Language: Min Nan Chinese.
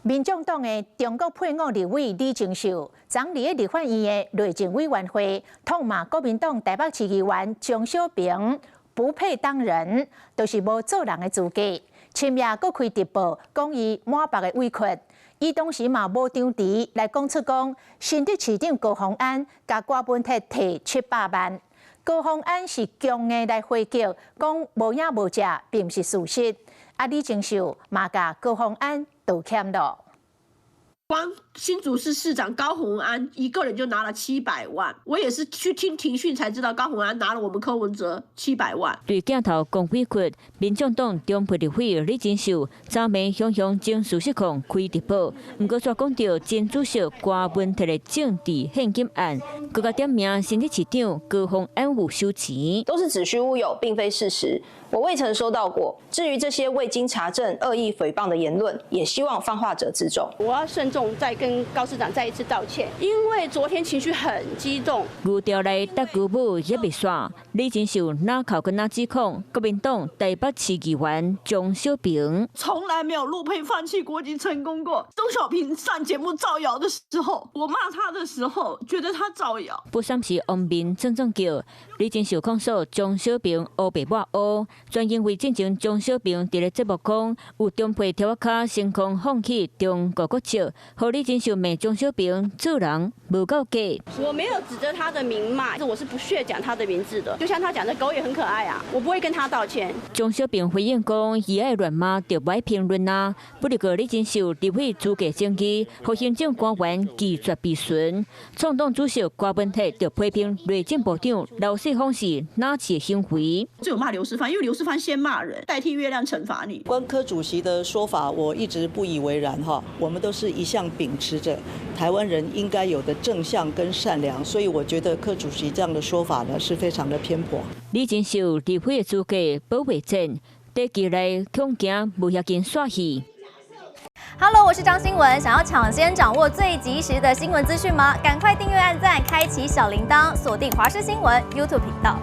民眾黨的中國配偶立委李鍾秀，昨佇咧立法院的內政委員會，痛罵國民黨台北市議員鍾小平不配當人，就是無做人的資格。深夜閣開直播，講伊滿腹的委屈。伊當時嘛無張持來講出講，新竹市長高虹安共柯文哲提700萬，高虹安是強硬來回擊，講無影無跡，並毋是事實。啊，李鍾秀嘛共高虹安道歉囉。光新竹市市長高虹安一個人就拿了七百萬，我也是去聽庭訊才知道高虹安拿了我們柯文哲七百萬。對鏡頭講委屈，民眾黨中沛立委李鍾秀昨暝雄雄情緒失控開直播，毋過煞講著前主席柯文哲的政治獻金案，閣共點名新竹市長高虹安有收錢，都是子虛烏有，並非事實。我未曾收到過。至於這些未經查證、惡意誹謗的言論，也希望放話者自重。我要慎重再跟高市長再一次道歉，因為昨天情緒很激動。牛牢內搭牛母猶未煞，李鍾秀哪口閣哪指控國民黨台北市議員鍾小平，從來沒有陸配放棄國籍成功過。鍾小平上節目造謠的時候，我罵他的時候，覺得他造謠。不三是王面壯壯叫，李鍾秀控訴鍾小平烏白抹烏，全因為進前鍾小平佇咧節目講有中沛柱仔跤成功放棄中國國籍，予李鍾秀罵鍾小平做人無夠格。我沒有指著他的名罵，我是不屑講他的名字的。就像他講的狗也很可愛啊，我不會跟他道歉。鍾小平回應講，伊愛亂罵就無愛評論啊。不過李鍾秀立委資格爭議，予行政官員拒絕備詢。創黨主席柯文哲就批評內政部長劉世鋒是納粹行為。只有罵劉世芳，因為劉世芳先罵人，代替月亮懲罰你。關柯主席的說法，我一直不以為然哈。我們都是一向秉持着台灣人應該有的正向跟善良，所以我覺得柯主席這樣的說法呢，是非常的偏頗。李鍾秀立委的資格保衛戰，短期內恐驚無遐緊煞去。 Hello，我是張新聞，想要搶先掌握最及時的新聞資訊嗎？趕快訂閱、按讚、開啟小鈴鐺，鎖定華視新聞 YouTube 頻道。